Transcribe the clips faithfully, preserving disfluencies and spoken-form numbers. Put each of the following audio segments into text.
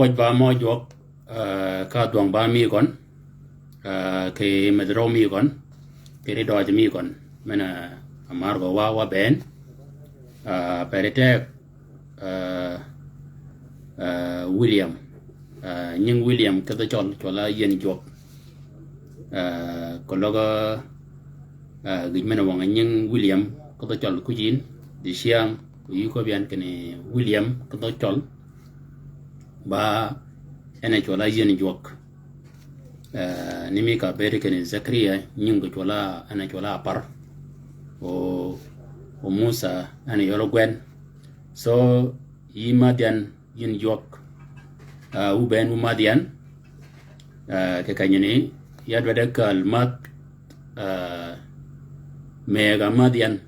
Kwøj ba mø jwøk, eh, ka dhwøng ba mi gøn, eh, kì medhi røw mi gøn, kì ri døøj mi gøn. Men, eh, amar gø wa, wa bënn, eh, peri teg, eh, eh, William. Eh, nying William kì dhø cøl, cwøl á yien jwøk. Eh, keløg, eh, gïj men wøng nying William kì dhø cøl kuj yïn, dicyäng, kì yï köbbi yan kinni William kì dhø cøl. Ba, en a cwøl á yien jwøk. Eh, ni mi ka bëëd kinni Zakaria, nying kì cwøl á, en a cwøl á apar. O, o Musa, en a yøl gwen. So, yï madh yan, yïn jwøk. Ah, wu bënn wu madh yan. Ah, kì kenyani, ya dwaddi käl madh, ah, mëëg a madh yan.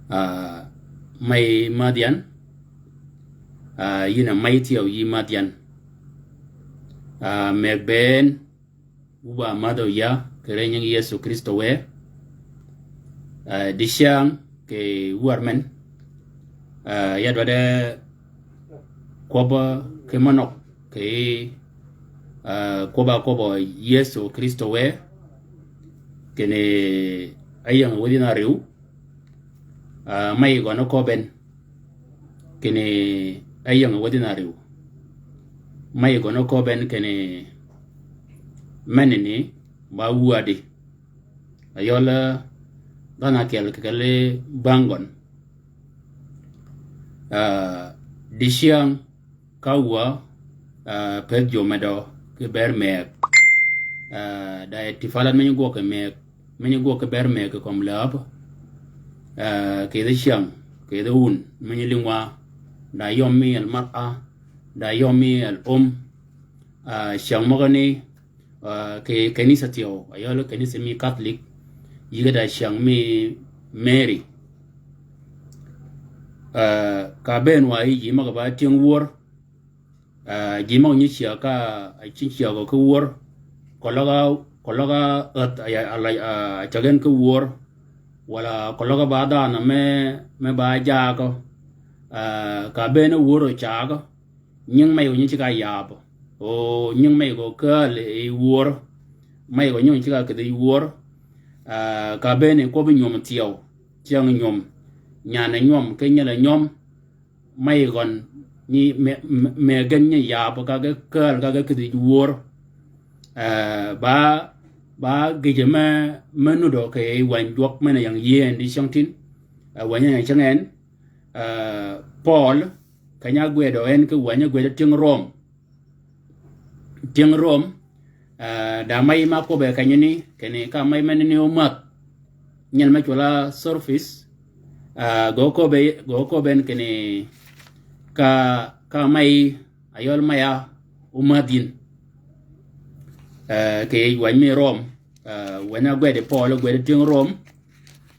Ah, mey madh yan. Ah, yïn a mey thyew yï madh yan. Ah, mëëg bënn, wu ba madhø ya, kì ri nying Yëso Krïstø wë. Ah, dicyäng kì wär men. Ah, ya dwaddi kwøbb-a ki mø nøg kì, ah, kwøbb-a kwøbbø Yëso Krïstø wë. Kinni áying wädhi na riw. Ah, mey gøn köbben. Kinni áying wädhi na riw. Mey gøn köbben kinni menani ba wu ádï. Ayøl, eh, dhanhø ákyel kì kelli bäng gøn. Ah, dicyäng ka wa, ah, pëth jwø medø ki bër mëëg. Ah, da ihtifalat me nyi gwøg ki mëëg, me nyi gwøg ki bër mëëg kì kömi läb. Ah, kì yïdhi cyäng, kì yïdhi wun, me nyi lïngwa. Da yømi al mar'a, da yømi al um. Ah, cyäng møgani, ah, kì kenisa thyew, ayøl kenisa mi Katholik, yïge da cyäng mi Mary. Ah, ka bënn wa yï ji møg-a ba tyëng wör, ah, ji møg-a nyi cyäg ka, a cing cyäg gø ki wör, keløg-a, keløg-a ädh, a, a, a, a cäg en ki wör, walà keløg-a ba dhanhø me, me ba jaagø, ah, ka bënn wör ocaagø, nying mey gø nyi ceg-a yabø. O nying mey gø kääl yi wör. Mey gø nying ceg-a kïdhi yi wör. Ah, ka bënni kwøbbi nywøm thyew. Cyäng nywøm. Nyan-a nywøm, ki nyel-a nywøm. Mey gøn nyi me, me, me gen nyi yabø ka ge kääl ka ge kïdhi yi wör. Ah, ba, ba gïjø me, me nudø kì yij wäny jwøk men-a ying yïëy en dicyängtïn. Ah, wäny en a cyäng en. Ah, Pøøl, keny-a ágwëdø en ki wäny ágwëdø tyëng Röm. Tyëng Röm, ah, da mey ma kwøbbe kenyani, kinni ka mey menani ómädh. Nyel me cwøl á surface, ah, gø köbbe, gø köbbe en kinni ka, ka mey, ayøl mey-a ómädh yïn. Ah, kì yij wäny mi Röm, ah, wäny ágwëddi Pøøl, ágwëddi tyëng Röm,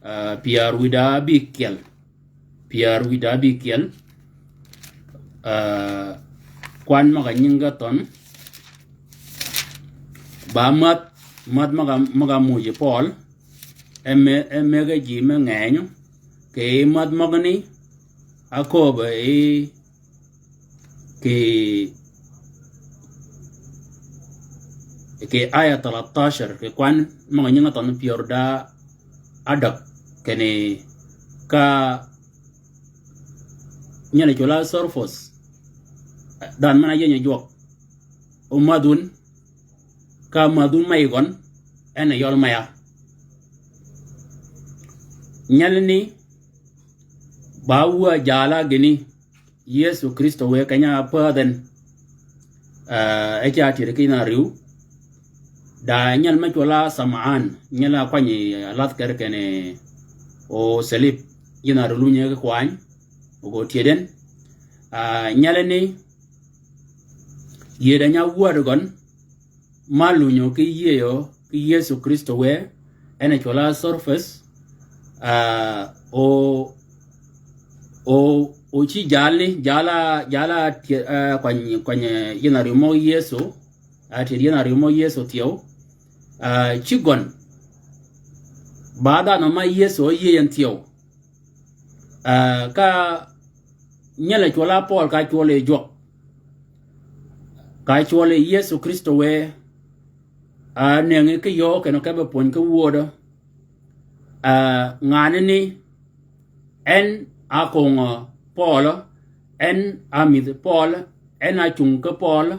ah, pyär wïdá ábïkyel. Pyär wïdá ábïkyel. Ah, kwan møg-a nyingi ge thønh. Ba mädh, mädh møg-a, møg-a muuj yi Pøøl. E me, e mëggi ji me ngeny. Kì mädh møgani, áköbbe yi kì, kì aya talatashar, kì kwan møg-a nyingi thønh pyär da ádäg, kinni ka nyel cwøl á surface, dhanhø men-a yïëny jwøk. Ómädh wun, ka mädh wun mey gøn, en a yøl mey-a. Nyelani, ba wuö jal á gïni, Yëso Krïstø wë keny-a ápädh en, ah, e ca tyëd ki yïn ariw. Da nyel me cwøl á Sam'an, nyel-a kwany-a lath kere kinni o selib, yïn ariw lunyi ki kwany, o gø tyëd en. Ah, nyelani, yïëd a nya wäd gøn, ma lunyo ki yïëyø ki Yëso Krïstø wë, en a cwøl á surface, ah, o, o, o ci jalni, jal-a, jal-a tyë-, ah, kwany, kwany, eh, yïn ariw mø Yëso, a tyëd yïn ariw mø Yëso thyew, ah, ci gøn, ba dhanhø ma Yëso yïëy en thyew. Ah, ka, nyel a cwøl a Pøøl ka cwøl yi jwøk. Ka cwøl yi Yëso Krïstø wë, a nëngi ki yöö kinni ka be pwöny ki wödø. A, nganani, en a köngø Pøøl, en a mïdhi Pøøl, en a cungi ki Pøøl,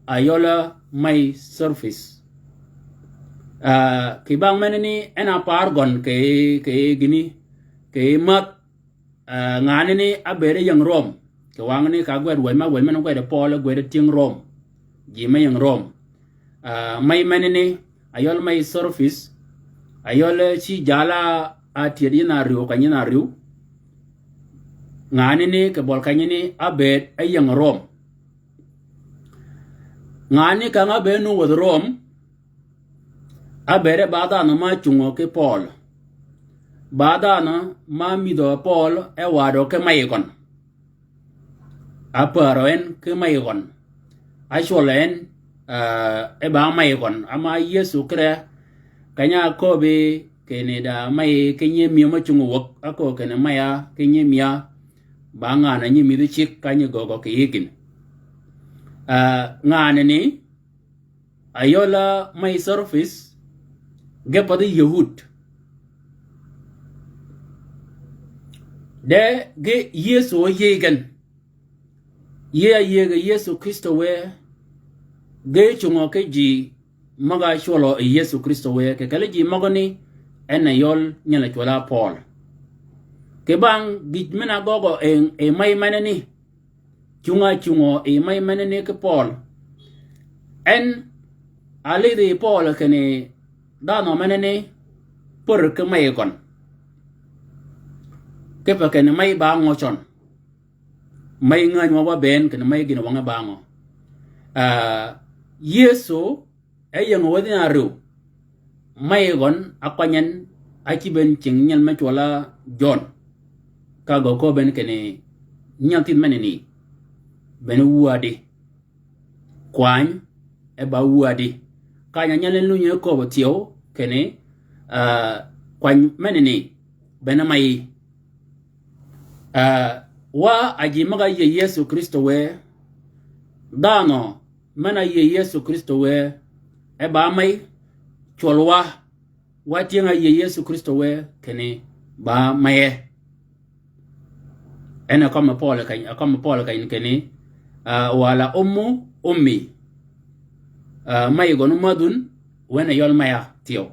a yøl may service. A, kì bang menani, en a paar gøn kì, kì gïni, kì mädh, a, nganani ábëëd yi ying Röm. Kì wangani ka gwed wëy ma wëy men gwed Pøøl, gwed tyëng Röm. Ji me ying Röm. A, may menani, a yøl may service, a yøl ci jal a tyed yïn a riw, ka yïn a riw. Nganani kì bøl ka yïn ni ábëëd yi ying Röm. Nganani ka nga be nu wädhi Röm, ábëëd e ba dhanhø ma cungø ki Pøøl. Ba dhanhø ma mïdhø Pøøl e wadø ki may gøn. A pärø en ki may gøn. A cwøl en, a, e ba may gøn. Ama Yëso kire, keny-a köbbi kinni da may ki nyi mïa ma cungi wäg, a köög kinni may-a ki nyi mïa, ba ngan-a nyi mïdhi cigg ka nyi göögø kì yï gïn. A, nganani, a yøl a may service, ge pathi Yahud. De ge Yëso yïëy gen. Yïëy a yïëy ge Yëso Krïstø wë, ge cungø ki ji møg-a cwøllø yi Yëso Krïstø wë, kì kelli ji møgani, en a yøl nyel a cwøl a Pøøl. Kì bang gïj men-a gøggø yi, yi may menani, cunga cungø yi may menani ki Pøøl. En a lidhi Pøøl kinni dhanhø menani pär ki may gøn. Kipe kinni may ba ngø cøn. May ngäny wa ba bënn kinni may gïn wang-a ba ngø. A, Yëso e ying wädhi na riw. May gøn a kwany en a cïb en cing nyel me cwøl a Jøn. Ka gø köbben kinni nyal thith menani bene wuadi. Kwany e ba wuadi. Kany-a nyal en lunyi e köbbi thyew kinni, a, kwany menani bene may. A, wa a ji møg-a yïëy Yëso Krïstø wë, dhanhø men-a yïëy Yëso Krïstø wë, e ba may, cwøl wa, wa tyëng-a yïëy Yëso Krïstø wë, kinni ba maye. En a kømmi Pøøl keny, a kømmi Pøøl keny kinni, a, wala ummu ummi. A, may gøn mädhun, wen a yøl may-a thyew.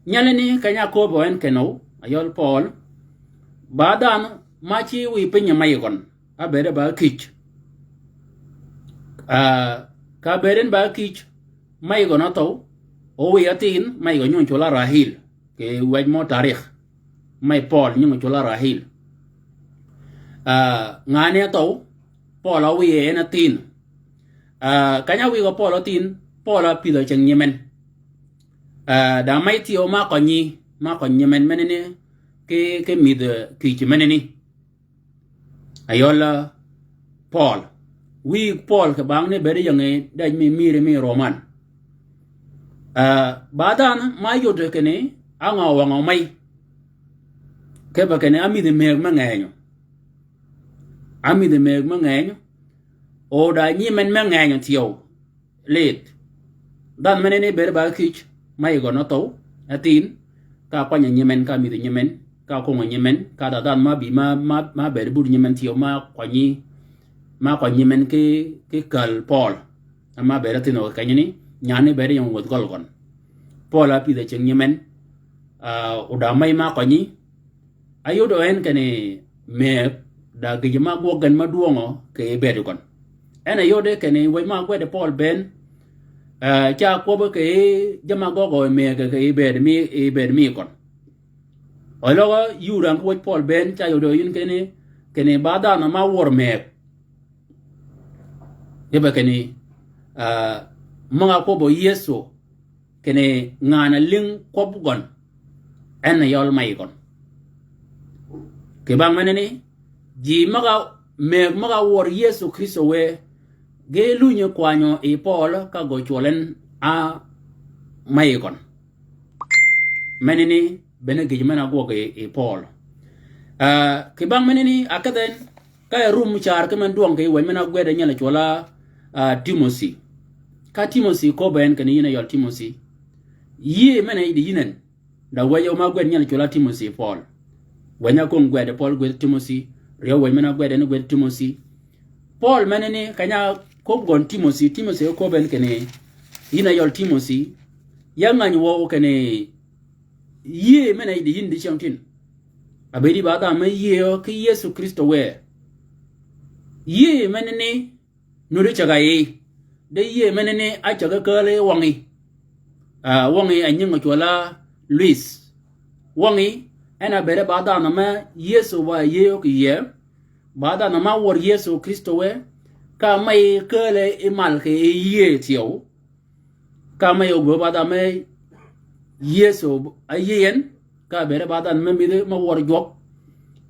Nyalani keny-a köbbi en kenøw, a yøl Pøøl. Ba dhanhø ma ci wiy piny yi may gøn, a bëëd e ba kïj. A, ka bëëd en ba kïj, may gøn a thøw, o wiy a thin, may gøn nyung cwøl a Rahil. Kì wëj mø tarikh. May Pøøl nyung cwøl a Rahil. A, ngan-a thøw, Pøøl a wiye en a thin. A, keny-a wiy gø Pøøl a thin, Pøøl a pïdhø cing nyimen. A, da may thyew ma kønyi, ma køny nyimen menani, ki, ki mïdhi kïj menani. A yøl a Pøøl. Wiy Pøøl kì bang ni bëëd yi ying-a dej mi mïri mi Röman. A, ba dhanhø ma yod kinni, a ngø wang-a may. Kipe kinni a mïdhi mëgg me ngenyø. A mïdhi mëgg me ngenyø. O da nyimen me ngenyø thyew. Lidh. Dhanhø menani bëëd ba kïj, may gøn a thøw, a thin, ka kwany-a nyimen, ka mïdhi nyimen, ka kwøng-a nyimen, ka da dhanhø ma bï ma, ma, ma bëëd but nyimen thyew ma kwany, ma kwany nyimen ki, ki käl Pøøl. Ama bëëd a thin o kenyani, nyan-a bëëd yi ying wädh gøl gøn. Pøøl a pïdhø cing nyimen, a, o da may ma kwany, a yod en kinni mëgg da gïjø ma gwøg gen ma dwøngø kì bëëd gøn. En a yod kinni wëy ma gwed Pøøl bënn, a, ca kwøbbi kì jammì gøggø mëgg kì bëëd mi, bëëd mi gøn. Oløg yur an ki wëy Pøøl bënn ca yod yïn kinni, kinni ba dhanhø ma wør mëgg. Kipe kinni, a, møg-a kwøbbø Yëso, kinni ngan-a lïng kwøb gøn, en a yøl may gøn. Kì bang menani, ji møg-a, mëgg møg-a wør Yëso Krïstø wë, ge lunyi kwanyø yi Pøøl ka gø cwøl en a may gøn. Menani, bene gïj men-a gwøg yi, yi Pøøl. A, kì bang menani, a kedh en, Ka e rum car ki men dwøng kì yij wänyi men-a ágwed nyel cwøl-a, ah, Timothi. Ka Timothi köbbe en kinni yïn a yøl Timothi. Yïëy men-a yij di yïn en. Da wänyi ma ágwed nyel cwøl-a Timothi Pøøl. Wänyi áköng gwed Pøøl gwed Timothi. Ryeew wänyi men-a ágwed en gwed Timothi. Pøøl menani keny-a köbbi gøn Timothi, Timothi köbbe en kinni yïn a yøl Timothi. Ya ngäny wøw kinni yïëy men-a yij di yïn di cyängtïn. Abëëdi ba dhanhø me yïëyø ki Yëso Krïstø wë. Yïëy menani nuti cäg-a yi. De yïëy menani ácäg kääl yi wøngi. Ah, wøngi a nying cwøl-a Luis. Wøngi en a bëëde ba dhanhø me Yëso ba yïëyø kì yïëy. Ba dhanhø me áwør Yëso Krïstø wë. Ka meyi kääl yi mal kì yïëy thyew. Ka meyi ogwø ba dhanhø me Yëso áyïëy en. Ka bëëde ba dhanhø me mïdhi me wør jwøk.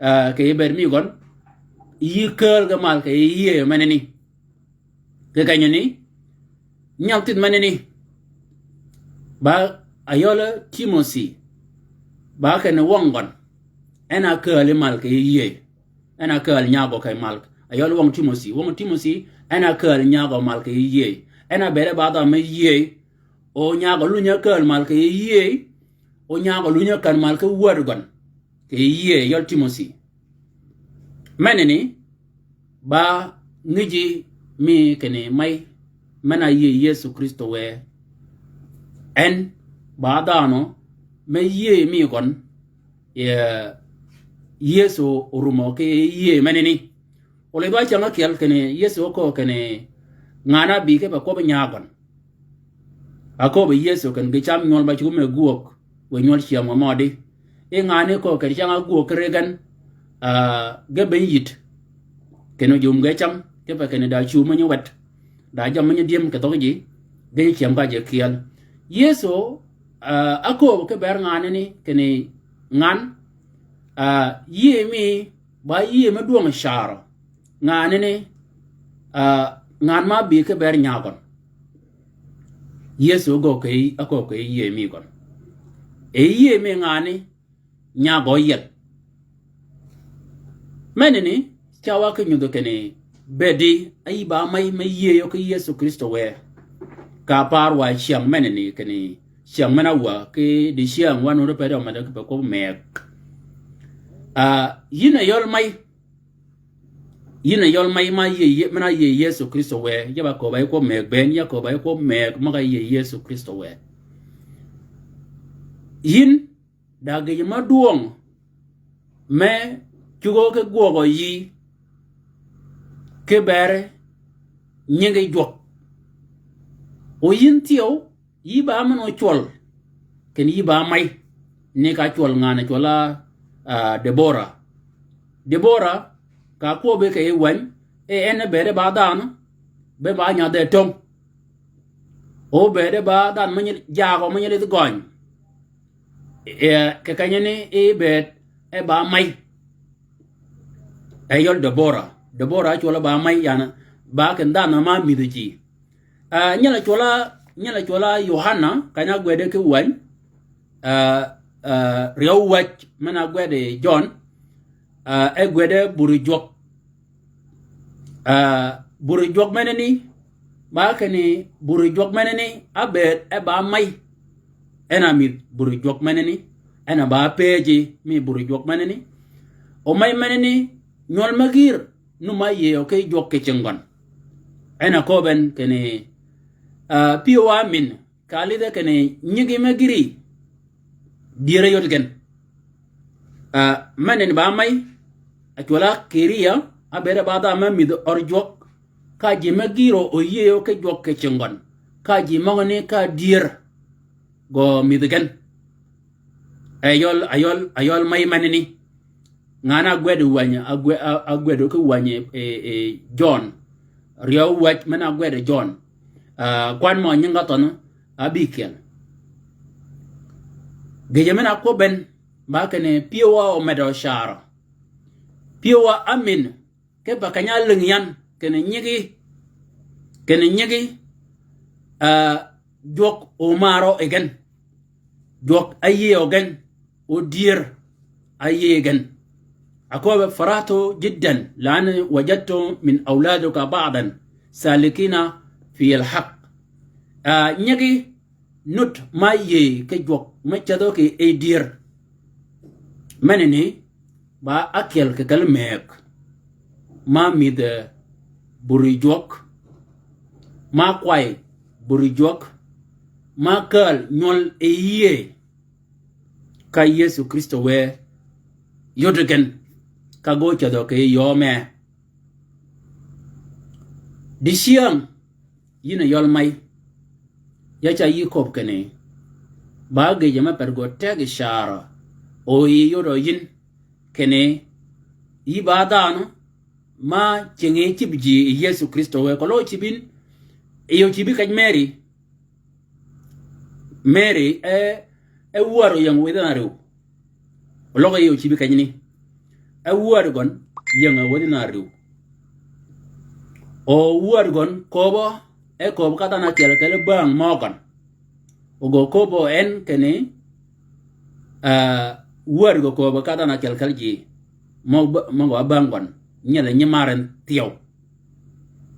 Ah, kì bëëd mi gøn. Yï kääl ge mal kì yïëy menani. Kì kenyani, nyal thith menani, ba a yøl Timothi, ba kinni wøng gøn, en a kääl yi mal kì yïëy, en a kääl nyagø kì mal, a yøl wøng Timothi, wøng Timothi, en a kääl nyagø mal kì yïëy, en a bëëde ba dhanhø me yïëy, o nyagø lunyi kääl mal kì yïëy, o nyagø lunyi kän mal ki wäd gøn, kì yïëy yøl Timothi. Menani, ba ngïjji mi kinni mey, men-a yïëy Yëso Krïstø wë. En, ba dhanhø, me yïëy mi gøn, eh, Yëso orumø ki yïëy menani. Olidh wa cyäng ákyel kinni Yëso ákööb kinni ngan-a ábï kipe kwøbbi nyaag gøn. Akööb Yëso kinni gï cam nywøl ba cuggi me gwöög, we nywøl cyäm wa mødi. I ngan-a kööb kinni cäng-a ágwöög ki ri gen, ah, ge beny yït. Kinni jum ge cam, kipe kinni da cu menyi wet. Da jammì nyi dyëm kì dhøggi ji, ge nyi cyäm ka ji kyel. Yëso, ah, ákööb ki ber ngan-a ni, kinni ngan, ah, yïëy mi, ba yïëy mi dwøng carø. Ngan-a ni, ah, ngan ma bï ki ber nyagøn. Yëso ágöög kì, ákööb kì yïëy mi gøn. E yïëy mi ngan-a ni, nyagø yiel. Menani, ca wa ki nyudhi kinni, bëëdi, a yï ba mey me yïëyø ki Yëso Krïstø wë. Ka par wa cyäng menani kinni, cyäng men-a wa, ki dicyäng wa nuti pedi omedø kipe kwøb mëëg. Ah, yïn a yøl mey, yïn a yøl mey ma yïëy, men-a yïëy Yëso Krïstø wë, ya ba köbba yi kwøb mëëg bënn, ya köbba yi kwøb mëëg, møg-a yïëy Yëso Krïstø wë. Yïn, da gïjø me dwøng, me cuggi ki gwøgø yï, ki ber nyingi jwøk. O yïn thyew, yï ba men-a ócwøl, kinni yï ba mey, ni ka cwøl ngan-a cwøl-a, ah, Debora. Debora, ka kwøbbi kì yij wäny, e en bëëde ba dhanhø, be ba nyadhe töng. O bëëde ba dhanhø me nyi, jagø me nyi lidh gøny. E, kì kenyani i bëëd e ba mey. E yøl Debora. Debora cwøl-a ba mey yan, ba kinni dhanhø ma mïdhi ji. Ah, nyel cwøl-a, nyel cwøl-a Yohana, keny-a ágwede ki wäny. Ah, ah, ryeew wäj men-a ágwede Jøn. Ah, e gwede buri jwøk. Ah, buri jwøk menani, ba kinni buri jwøk menani, ábëëd e ba mey. En a mïdh buri jwøk menani, en a ba pëji mi buri jwøk menani. O mey menani, nywøl me gïr, nu ma yïëyø ki jwøk kì cinggøn. En a köbben kinni, ah, pyëwa min, ka lidhe kinni nyigi me gïri, dyër áyod gen. Ah, menani ba mey, a cwøl-a kïrï ya, ábëëde ba dhanhø me mïdhi ør jwøk, ka ji me gïr-a óyïëyø ki jwøk kì cinggøn, ka ji møgani ka dyër gø mïdhi gen. E yøl, a yøl, a yøl mey menani. Ngan-a ágwed wäny, ágwe-, a-, ágwed ki wäny e, e, e Jøn. Ryeew wäj men-a ágwed Jøn. Ah, kwan mø nyingi áthønh, ábïkyel. Gïjø men-a kwøbben, ba kinni pyëwa omedø carø. Pyëwa ámin, kipe keny-a álïng yan, kinni nyigi, kinni nyigi, ah, jwøk omarø yi gen. Jwøk áyïëyø gen, o dyër áyïëy gen. Aköbbe فرحت جدا لأني وجدت من أولادك بعضا سالكين في الحق. Ah, nyigi nud ma yïëy ki jwøk me cädhø kì yij dyër. Menani ba ákyel kì kelli mëëg ma mïdhe buri jwøk, ma kway buri jwøk, ma kääl nywøl yi yïëy. Ka Yëso Krïstø wë yodi gen ka gø cädhø kì yöö mee. Dicyäng, yïn a yøl may, ya ca yï köbbi kinni, ba gïjø me per gø teg yi caarø, o yï yodø yïn kinni, yï ba dhanhø ma cingi cïb ji yi Yëso Krïstø wë, keløg cïb yïn, yi o cïbi kej Mary. Mary e, e wär oyäng wäthi na riw. Oløg yi o cïbi kejni. E wär gøn yäng wäthi na riw. O wär gøn köbbø, e köbbi ka dhanhø ákyel kelli bäng mø gøn. O gø köbbø en kinni, ah, wär gø köbbi ka dhanhø ákyel kelli ji mø ba-, mø gø bäng gøn. Nyel nyimarøn thyew.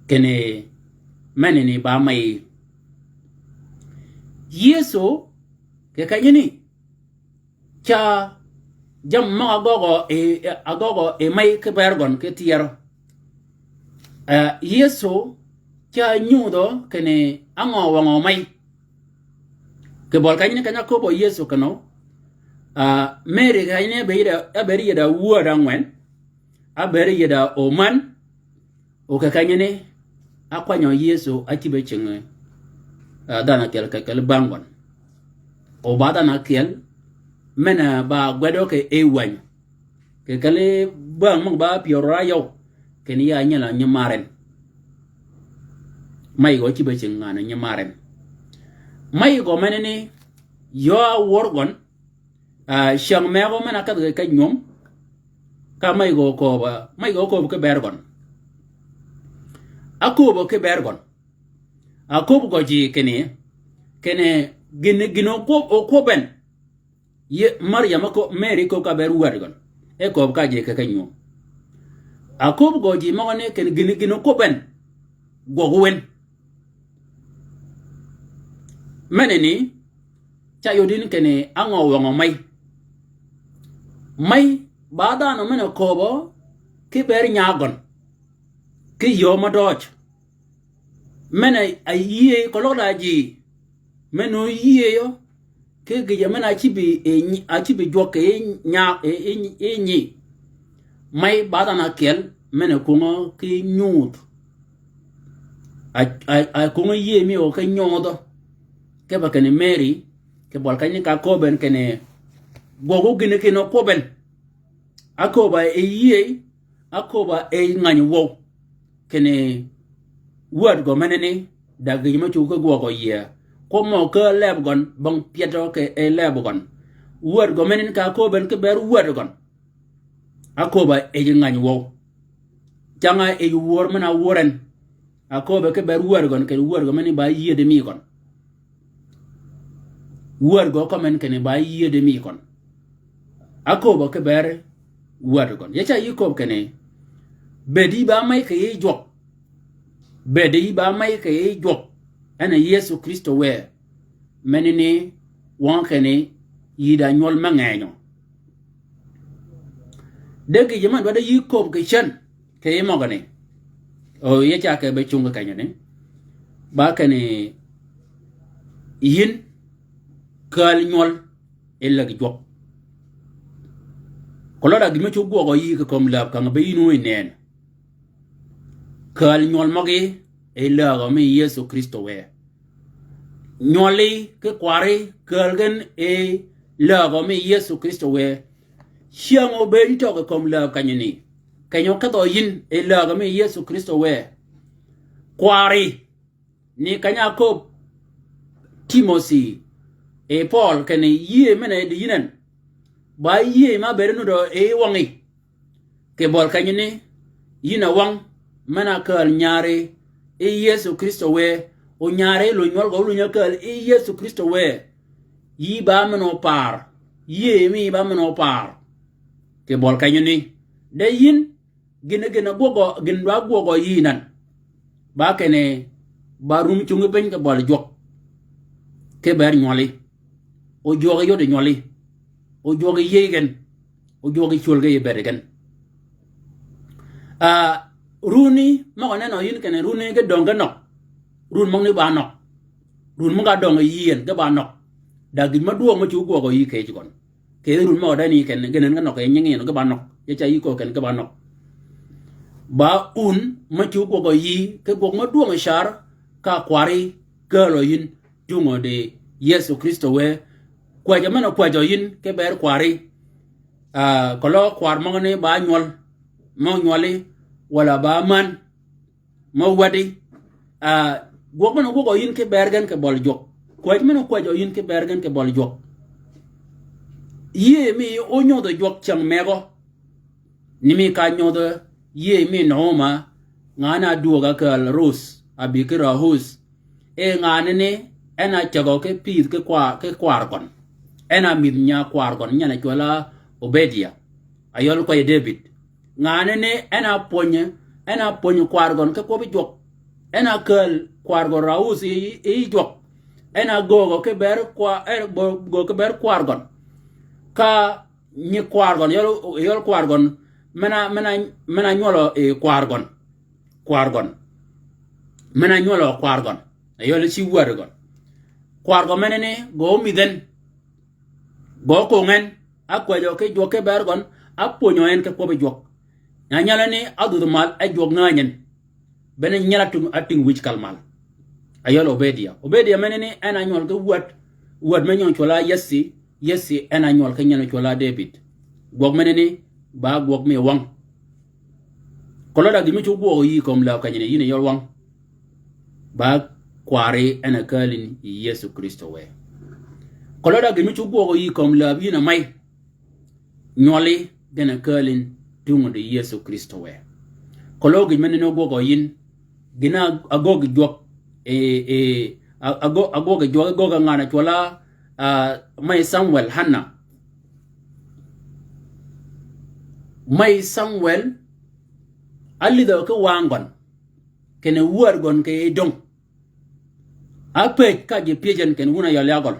Kinni menani ba may. Yëso kì kenyani ca jammì møg-a ágøggø yi, ágøggø yi may ki ber gøn ki tyerø. Ah, Yëso ca nyudhø kinni á ngø wøngø may. Kì bøli kenyani keny-a áköbbø Yëso kinni, ah, Mary kì kenyani ábëëd, ábëëd yie da wäd ángwen, ábëëd yie da omän, o kì kenyani ákwanyø Yëso ácïb-a cingi, ah, dhanhø ákyel kì kelli bäng gøn. O ba dhanhø ákyel men-a ba gwedø kì yij wäny. Kì kelli bäng møg-a ba pyär orayøw, kinni ya nyel nyimarøn. May gø cïb-a cingi ngan nyimarøn. May gø menani yöö áwör gøn, ah, cyäng megø men-a ákedh kì kej nywöm, ka may gø köbbi, may gø köbbi ki ber gøn. Áköbbi ki ber gøn. Áköbbi gø ji kinni, kinni gïn, gïn okwøb, okwøb en. Yï Mariam áköbbi, Mary köbbi ka ber wäd gøn. E köbbi ka ji kì kej nywöm. Áköbbi gø ji møgani kinni gïn, gïn okwøb en. Gwøg wen. Menani ca yod yïn kinni á ngø wøngø may. May ba dhanhø men-a köbbø ki ber nya gøn ki yöö mø døøj. Men-a yïëy keløg da ji men-a yïëyø ki gïjø men-a ácïbi, eh, nyi-, ácïbi jwøk yi nya, eh, eh, eh, nyi. May ba dhanhø ákyel men-a kwöngø ki nyudh. A, a, a kwöngø yïëy mi o ki nyudhø. Kipe kinni Mary, kì bøli kenyani ka áköbbi en kinni gwøg gïn kinni okwøb en. Áköbbi yi yïëy, áköbbi yi ngany wøw. Kinni wäd gø menani, da gïj mø cuggi ki gwøgø yie. Kwøb mø ki leb gøn, bong pyedø kì yi leb gøn. Wäd gø menani ka áköbbi en ki ber wäd gøn. Áköbbi yi ngany wøw. Cang-a yi wör men-a wör en. Áköbbi ki ber wäd gøn, kinni wäd gø menani ba yiedi mi gøn. Wäd gø kømmi en kinni ba yiedi mi gøn. Áköbbi ki ber wäd gøn. Ya ca yï köbbi kinni, bëëdi ba may kì yij jwøk. Bëëdi ba may kì yij jwøk. En a Yëso Krïstø wë. Menani wøng kinni yï da nywøl me ngenyø. De gïjø men dwaddi yï köbbi kì cen. Kì yij møgani. O, ya ca kì be cungi kenyani. Ba kinni yïn kääl nywøl yi läg jwøk. Keløg da gïn mø cuggi gwøgø yï kì kömi läb kang-a be yïn wø yi nëën. Kääl nywøl møgí yi lägø mi Yëso Krïstø wë. Nywøli ki kwarí kääl gen yi lägø mi Yëso Krïstø wë. Cyäng obëëd tøg kì kömi läb kenyani. Keny-a ókedhø yïn yi lägø mi Yëso Krïstø wë. Kwarí ni keny-a áköbbi Timothi, eh, Pøøl kinni yïëy men-a di yïn en. Ba yïëy ma bëëd nudø yi wøngi. Kì bøli kenyani, yïn a wøng men-a kääl nyari yi Yëso Krïstø wë, o nyari yi lunyi nywøl gø lunyi kääl yi Yëso Krïstø wë. Yï ba men-a opaar. Yïëy mi ba men-a opaar. Kì bøli kenyani. De yïn, gïn, gïn gwøgø, gïn dwa gwøgø yï nan. Ba kinni, ba rum cungi piny kì bøli jwøk. Ki ber nywøli. O jwøk yodi nywøli. O jwøk yï gen. O jwøk cwøl ge yï bedi gen. Ah, runi, møg-a nenø yïn kinni runi ge döng ge nøg. Run møgani ba nøg. Run møg-a döng yï gen ge ba nøg. Da gïn ma dwøng ma cu gwøgø yï kì yij gøn. Kì yij run møg-a dani kinni, gïn en ge nøg, kì yij nyingi en ge ba nøg. Ya ca yï köög kinni ge ba nøg. Ba un ma cu gwøgø yï, ki gwøg ma dwøng car, ka kwari, kääl-a yïn, tungø di Yëso Krïstø wë. Kwäjjø men-a kwäjjø yïn, ki ber kwari. Ah, keløg kwar møgani ba nywøl, mø nywøli, walà ba män, mø wädi. Ah, gwøg men-a gwøgø yïn ki ber gen kì bøli jwøk. Kwäjji men-a kwäjjø yïn ki ber gen kì bøli jwøk. Yïëy mi ónyodhø jwøk cyäng megø. Ni mi ka nyodhø, yïëy mi Nahoma, ngan-a dwöög-a kääl Ruth, a bï ki Rahus. E nganani, en a cägø ki pïdh ki kwa-, ki kwar gøn. En a mïdh nya kwar gøn, nyan-a cwøl-a Obedia. A yøl kwäjji Debïd. Nganani en a pwönyi, en a pwönyi kwar gøn ki kwøbbi jwøk. En a kääl kwar gøn Rahus yi, yi jwøk. En a göögø ki ber kwa-, en a gö-, göögø ki ber kwar gøn. Ka nyi kwar gøn, yøl, yøl kwar gøn, men-a, men-a, men-a nywølø yi kwar gøn. Kwar gøn. Men-a nywølø kwar gøn. Yøl ci wär gøn. Kwar gøn menani, gø mïdh en. Gø kong en, a kwäjjø ki jwøk ki ber gøn, a pwönyø en ki kwøbbi jwøk. Nyanyalani, a dhudh mal, e jwøk ngänyi en. Bene nyal a tïng, a tïng wïj kal mal. A yøl Obedia. Obedia menani, en a nywøl ki wäd, wäd me nyøng cwøl-a Yessi, Yessi en a nywøl ki nyen cwøl-a Debïd. Gwøg menani, ba gwøg mi wang. Keløg da gïn mi cu gwøg yï kömi läb kenyani, yïn a yøl wang. Ba kwari en a kääl yïn yi Yëso Krïstø wë. Keløg da gïn mi cu gwøg yï kömi läb yïn a may. Nywøli gen a kääl yïn tungø di Yëso Krïstø wë. Keløg gïn menani ógwøgø yïn, gïn-a ágöggi jwøk, e, e, a, agö-, agöggi jwøk, agöggi ngan-a cwøl-a, a, may Samwel Hanna. May Samwel, álïdhø ki wang gøn, kinni wäd gøn kì yij döng. Ápëj ka ji pyëj en kinni wun a yøl ya gøl.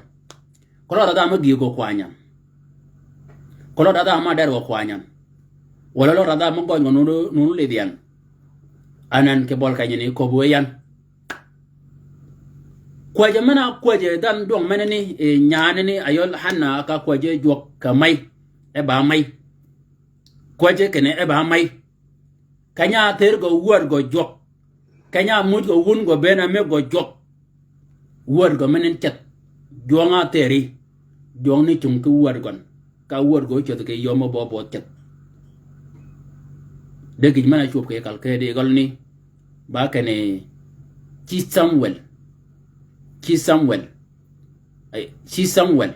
Keløg da dha me gïï gø kwany yan. Keløg da dha me ader gø kwany yan. Walà keløg da dha me gøny gø nunu, nunu lidh yan. Anan kì bøl kenyani köbbi wë yan. Kwäjjø men-a kwäjjø dhanhø dwøng menani, e, nyanani, a yøl Hanna ka kwäjjø jwøk kì may. E ba may. Kwäjjø kinni e ba may. Keny-a áthër gø wäd gø jwøk. Keny-a ámuj gø wun gø bënn-a mëgg gø jwøk. Wäd gø men en ceth. Jwøng-a áthëri. Jwøng ni cung ki wäd gøn. Ka wäd gø ócwädh kì yöö mø bø bø ceth. De gïj men-a cwöb kì kal kedi gøl ni. Ba kinni ci Samwel. Ci Samwel. Ay, ci Samwel.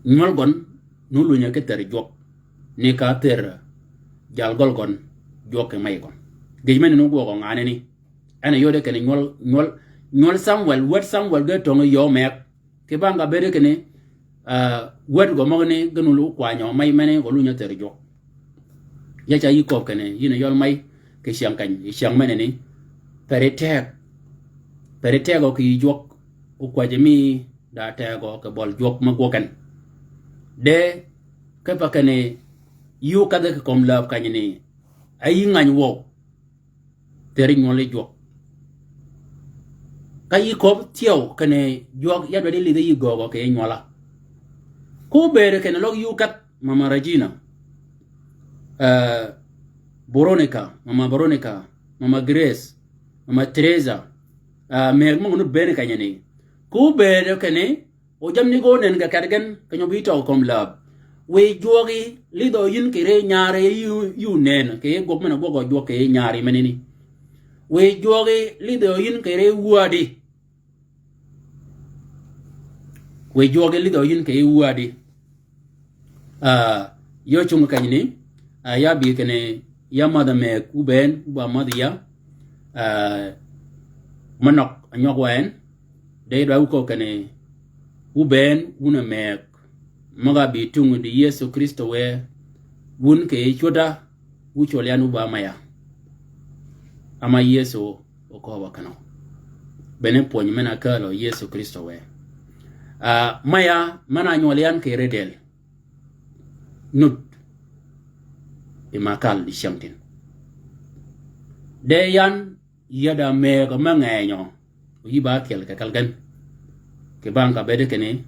Nywøl gøn, nu lunyø ki thër jwøk. Ni ka thër jal gøl gøn, jwøk kì may gøn. Gïj men-a nu gwøgø nganani. En a yode kinni nywøl, nywøl, nywøl Samwel, wäd Samwel ge töng yöö meg. Kì bang-a bëëd kinni, ah, wäd gø møgani ge nu lu kwanyø may menani gø lunyø thër jwøk. Ya ca yï köbbi kinni, yïn a yøl may, kì cyäng keny, yi cyäng menani. Peri teg. Peri tegø kì yij jwøk, o kwäjji mi da tegø kì bøl jwøk me gwøg en. De, kipe kinni, yï ókadhi kì kömi läb kenyani, a yï ngany wøw. Thër nywøl yi jwøk. Ka yï köbbi thyew kinni jwøk ya dwaddi lidhi yï göögø kì yij nywøl-a. Ko bëëd kinni løg yï ókadh Mama Regina. Eh, Veronica, Mama Veronica, Mama Grace, Mama Teresa. Eh, mëgg møgø nu bënn kenyani. Ko bëëd kinni O jammì ni gø ónën kì keddi gen, keny-a óbï tøg kömi läb. Wiy jwøgi lidhø yïn kì ri nyari yï, yï ónën, kì gwøg men-a gwøgø jwøk kì nyari menani. Wiy jwøgi lidhø yïn kì ri wädi. Wiy jwøgi lidhø yïn kì wädi. Ah, yø cung kenyani, ah, ya bï kinni, ya mädh-a mëgg, wu bënn, wu ba mädh ya, ah, me nøg, a nywøg wa en, de dwa wu köög kinni, wu bënn, wun a mëgg, møg-a bï tungi di Yëso Krïstø wë, Wun kì yij cwödda, wu cwøl yan wu ba maya. Ama Yëso okööbø kenø. Bene pwöny men-a kälø Yëso Krïstø wë. Ah, maya, men-a nywøl yan kì ri dël. Nud. I ma kal dicyängtïn. De yan yada mëgø me ngenyø, o yï ba ákyel kì kelli gen. Kì bang ka bëëd kinni,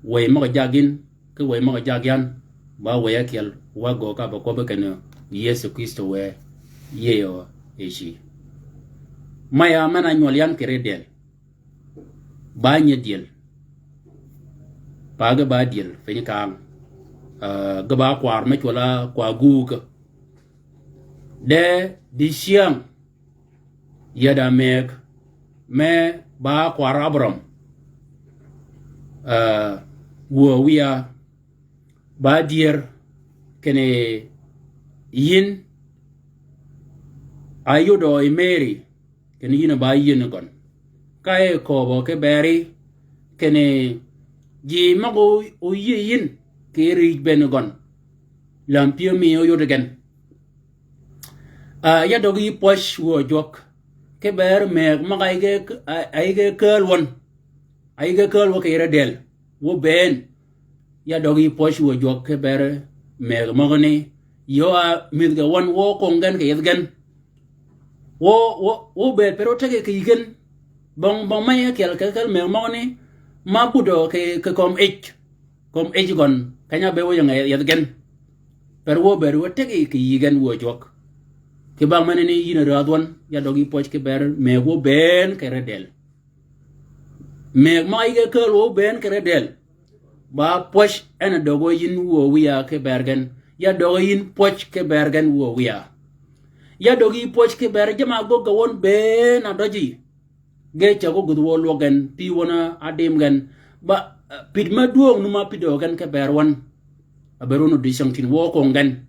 wëy møg-a jag yïn, ki wëy møg-a jag yan, ba wëy ákyel, wa gø ka ba kwøbbi kinni, Yëso Krïstø wë, yëyø yi ci. Maya men-a nywøl yan kì ri dël. Ba nyi dyël. Pa ge ba dyël, piny kang. Ah, ge ba kwar me cwøl-a kwa gugø. De dicyäng yada mëgg me ba kwar Abraham, ah, wuö wiya ba dyër kinni yïn a yudø yi Mary, kinni yïn a ba yieni gøn. Ka e kööbø ki beri, kinni ji møg-a o-, oyie yïn, kì rij bënn gøn. Läm pyëmi oyud gen. Ah, ya døgi pwøj wuö jwøk. Ki ber mëgg møg-a yïge, a, a yïge käl wøn. A yïge käl wø kì ri dël. Wø bënn. Ya døgi pwøj wuö jwøk ki ber mëgg møgani. Yø a mïdh ge wøn wø kung gen kì yeth gen. Wø, wø, wø bëëd per wø tegi kì yï gen. Bong, bong me ákyel kelli, kelli mëgg møgani. Ma budø kì, kì kömi yij. Kömi yij gøn, keny-a be wø ying-a yeth gen. Per wø bëëd wø tegi kì yï gen wuö jwøk. Kì bang menani yïn a räädh wøn, ya døgi pwøj ki ber mëgg wø bënn kì ri dël. Mëgg møg-a yïge käl wø bënn kì ri dël. Ba pwøj en a døg yïn wuö wiya ki ber gen. Ya døg yïn pwøj ki ber gen wuö wiya. Ya døgi pwøj ki ber jamm-a ágöggi wøn bënn a døji. Ge cäg ógudh wø lwøg gen, pï wøn a dim gen. Ba, eh, pïd me dwøng nu ma pïdø gen ki ber wøn. A ber wøn odï cyängtïn wø kung gen.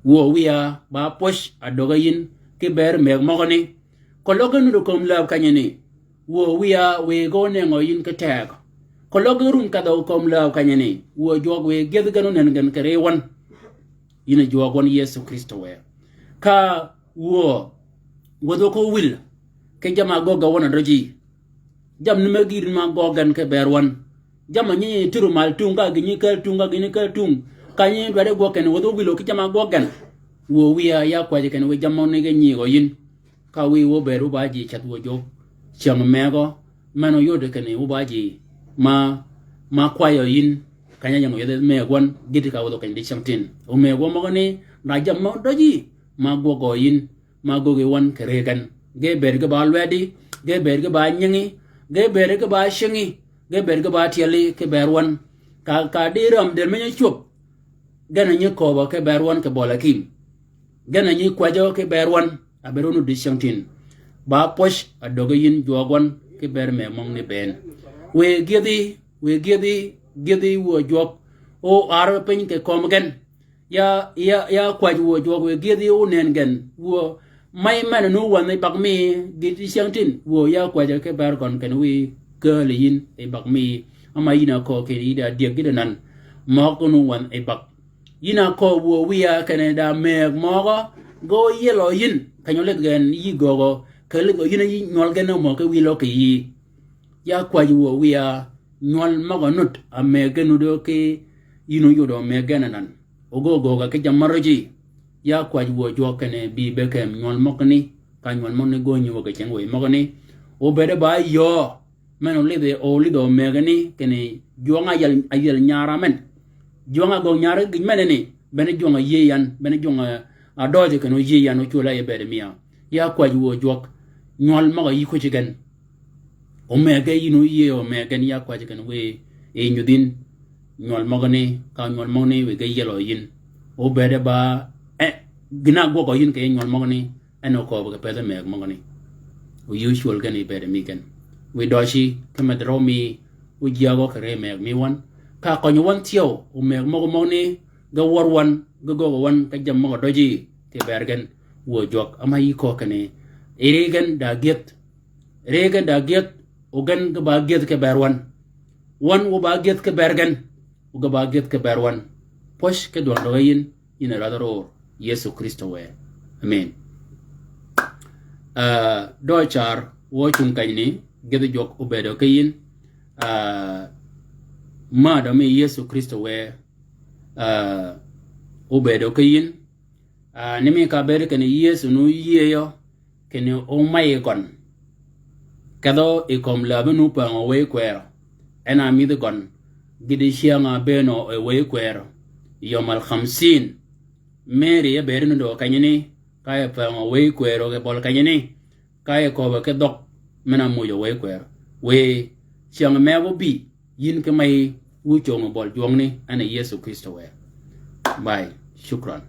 Wuö wiya ba pwøj a døg yïn ki ber mëgg møgani. Keløg ge nudd kömi läb kenyani. Wuö wiya wëgg onëngø yïn ki tegø. Keløg ge rum kedhø kömi läb kenyani. Wuö jwøk wëgg gyëdhi gen onën gen kì ri wøn. Yïn a jwøk wøn Yëso Krïstø wë. Ka wuö, wädhi ko wil, ki jamm-a ágöggi wøn a døji. Jammì ni me gïïr ni ma ágøggi gen ki ber wøn. Jammì nyi tïr mal tung, ka gïnyi käl tung, ka gïnyi käl tung. Ka nyi dwaddi gwøg kinni wädhi ko wil ki jamm-a ágøggi gen. Wuö wiya ya kwäjji kinni wë jammì ni ge nyigø yïn. Ka wiy wø bëëd wø ba ji ceth wuö jwøk. Cyäng mëgø, men oyud kinni wø ba ji ma, ma kwayø yïn. Keny-a ying-a yeth mëgg wøn, gïti ka wädhø keny di cyängtïn. O mëgg wø møgani, da jammì mø døji, ma gwøggø yïn, ma ágöggi wøn kì ri gen. Ge bëëd ge ba lweddi, ge bëëd ge ba nyingi, ge bëëd ge ba cingi, ge bëëd ge ba tyeli ki ber wøn. Ka, ka di räm dël me nyi cwöb, gen a nyi kööbø ki ber wøn kì bøl akïm. Gen a nyi kwäjjø ki ber wøn, a ber wøn odï cyängtïn. Ba pwøj a dögi yïn jwøk wøn ki ber mëgg møgani bënn. Wëgg gyëdhi, wëgg gyëdhi, gyëdhi wuö jwøk. O ar piny kì kömi gen. Ya, ya, ya kwäj wuö jwøk wëgg gyëdhi onën gen. Wuö, mey men-a nu wänh yi bag mi gïti cyängtïn. Wuö ya kwäjjø ki ber gøn kinni wiy kääl yïn yi bag mi. Ama yïn a köö kinni yï da dyëg gïti nan. Møg nu wänh yi bag. Yïn a köö wuö wiya kinni da mëgg møgø, ge óyielø yïn, keny-a ólidh gen yï göögø, keny-a ólidh gen yïn a yï nywøl gen mø ki wilø kì yïí. Ya kwäjji wuö wiya, nywøl møg-a nud, a mëgg ge nudø ki yïn óyudø mëgg gen anan. Ogöög göög-a ki jammì mø røji. Ya kwäjji wuö jwøk kinni bï be kem nywøl møgani, ka nywøl møgani gø nyuög kì cing wëy møgani. Obëëde ba yöö, men olidhi, olidhø mëgani, kinni jwøng-a áyiel, áyiel nyar-a men. Jwøng-a ágöggi nyar gïn menani, bene jwøng-a yïëy yan, bene jwøng-a, a døøjø kinni oyïëy yan, ocwöl-a yi bëëd miya. Ya kwäjji wuö jwøk, nywøl møg-a yï kwäjji gen. Omëgge yïn oyïëy omëggen ya kwäjji kinni wiy, yi nyudh yïn, nywøl møgani, ka nywøl møgani wiy ge yielø yïn. Obëëde ba, eh, gïn-a ágwøggø yïn kì yij nywøl møgani, en okööbø kì pëthi mëgg møgani. Oyï ócwöl gen yi bëëd mi gen. Wiy døøji, ki medh rø mi, ojyägø kì ri mëgg mi wøn. Ka kønyi wøn thyew, omëgg møgø møgani, ge wør wøn, ge göögø wøn, ka jammì møg-a døji, kì ber gen, wuö jwøk, ama yï köö kinni. Yi ri gen da gyëdh. Ri gen da gyëdh, o gen ge ba gyëdh kì ber wøn. Wøn wø ba gyëdh kì ber gen, o ge ba gyëdh kì ber wøn. Pwøj ki dwøng døge yïn, yïn a rädhi ror Yëso Krïstö wë. Amen. Ah, dø car wø cung kanyni, gïdhi jwøk obëëdø ki yïn. Ah, madø mi Yëso Krïstö wë, ah, obëëdø ki yïn. Ah, ni mi ka bëëd kinni Yëso ni óyïëyø, kinni ómayi gøn. Kedhø yi kömi läbi ni ópäängø wëy kwërø. En a mïdhi gøn. Gïti cyäng-a bëënø e wëy kwërø. Yøm al-khamsin. Meri e bëëd ni dø kenyini, ka e päängø wëy kwërø kì bøli kenyini, ka e köbbi ki dhøg men-a muuj wëy kwërø. Wëy cyäng megø óbï, yïn ki meyi wu cöng bøli jwøngni, en a Yëso Krïstö wë. Bye. Shukran.